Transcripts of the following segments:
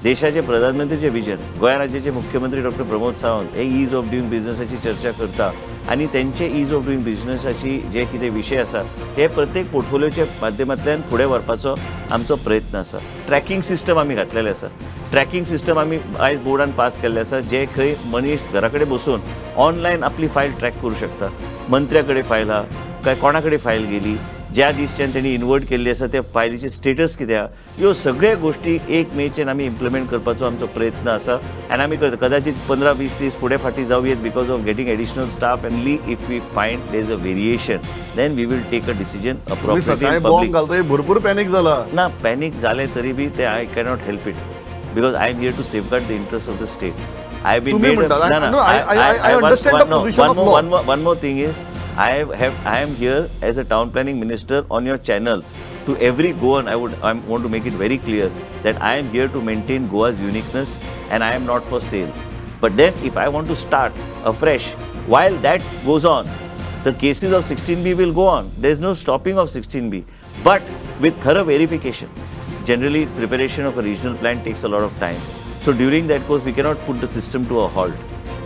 देशाचे प्रधानमंत्रीचे विजन, गोंय राज्याचे मुख्यमंत्री डॉक्टर प्रमोद सावंत हे ईज ऑफ डुईंग बिझनसाची चर्चा करता आनी तेंचे ईज ऑफ डुईंग बिझनसाची जे कितें विशय आसा हे प्रत्येक पोर्टफोलियोच्या माध्यमांतल्यान फुडें व्हरपाचो आमचो प्रयत्न आसा. ट्रॅकिंग सिस्टम आमी घातलेले आसा. ट्रॅकिंग सिस्टम आमी आयज बोर्डान पास केल्ले आसा, जे खंय मनीस घरा कडेन बसून ऑनलायन आपली फायल ट्रॅक करूं शकता. मंत्र्या कडेन फायल आहा काय, कोणा कडेन फायल गेली, ज्या दिसच्यान तेणी इन्वर्ट केल्ली आसा त्या फायलीचे स्टेटस कितें आहा, ह्यो सगळ्यो गोश्टी 1 मेच्यान आमी इम्प्लिमेंट करपाचो आमचो प्रयत्न आसा आनी आमी करता. कदाचित 15-20 दीस फुडें फाटीं जावं येत because of getting additional staff, and if we find there is a variation, then we will take a decision तुम्ही अप्रोप्रिएटली. सकाळी बॉम्ब घालता, भरपूर पॅनिक जाला. ना, पॅनिक जालें तरी बी ते I cannot help it because I am here to safeguard the interest of the state. I been तुम्ही म्हणता, no, I understand the position of law. One more thing is, I am here as a town planning minister on your channel. To every Goan, I want to make it very clear that I am here to maintain Goa's uniqueness and I am not for sale. But then if I want to start afresh, while that goes on, the cases of 16B will go on. There is no stopping of 16B, but with thorough verification. Generally, preparation of a regional plan takes a lot of time. So during that course, we cannot put the system to a halt.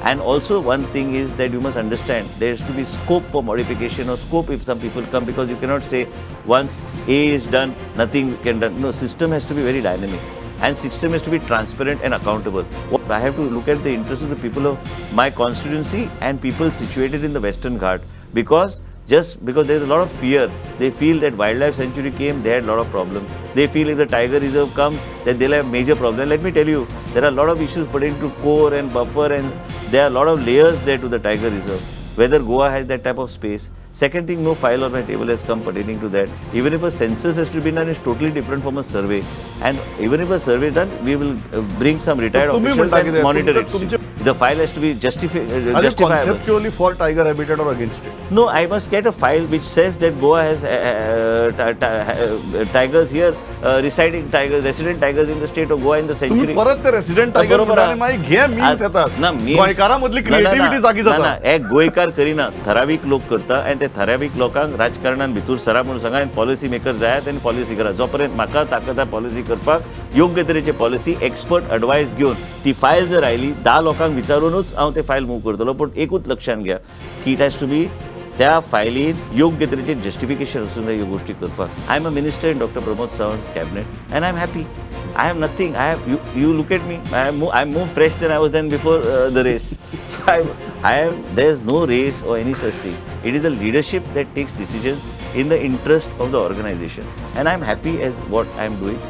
And also one thing is that you must understand there has to be scope for modification or scope if some people come, because you cannot say once A is done, nothing can done. No, system has to be very dynamic and system has to be transparent and accountable. I have to look at the interest of the people of my constituency and people situated in the Western Ghat, because just because there is a lot of fear. They feel that wildlife sanctuary came, they had a lot of problem. They feel if the tiger reserve comes, that they'll have major problem. Let me tell you, there are a lot of issues pertaining to core and buffer, and there are a lot of layers there to the tiger reserve. Whether Goa has that type of space. Second thing, no file on my table has come pertaining to that. Even if a census has to be done, it's totally different from a survey. And even if a survey is done, we will bring some retired तुम्ही officials म्हणता and कितें? Monitor it. The file has to be Are you justifiable. Conceptually for tiger habitat or against it? No, I must get a file which says that Goa has tigers here, residing tigers, resident tigers in the state of Goa in the तुम्ही sanctuary. परत ते resident tiger बरोबर म्हणटा आहा. आनी मागीर घे memes येतात. ना, memes- गोंयकारां मदली ना, ना, क्रिएटिव्हिटी ना, जागी ना, जाता. ना, हे गोंयकार करिना, थरावीक लोक करता आनी ते थरावीक लोकांक राजकारणान भितर सरा म्हणून सांगा आनी पॉलिसी मेकर जायात आनी पॉलिसी करा. जो पर्यंत म्हाका ताकद आहा पॉलिसी करपाक, योग्य तरेचे पॉलिसी एक्सपर्ट एडवायस घेवन ती फायल जर आयली, 10 लोकांक विचारूनच हांव ते फायल मूव करतलो. पूण एकूच लक्षांत घ्या की it has to be त्या फायलीन योग्य तरेचे जस्टिफिकेशन आसूंक जाय ह्यो गोश्टी करपाक. I am a minister in Doctor Pramod Sawant's cabinet and I am happy. I have nothing. I have you. You look at me. I am more fresh than I was then before the race. So I am. There is no race or any such thing. It is the leadership that takes decisions in the interest of the organization, and I am happy as what I am doing.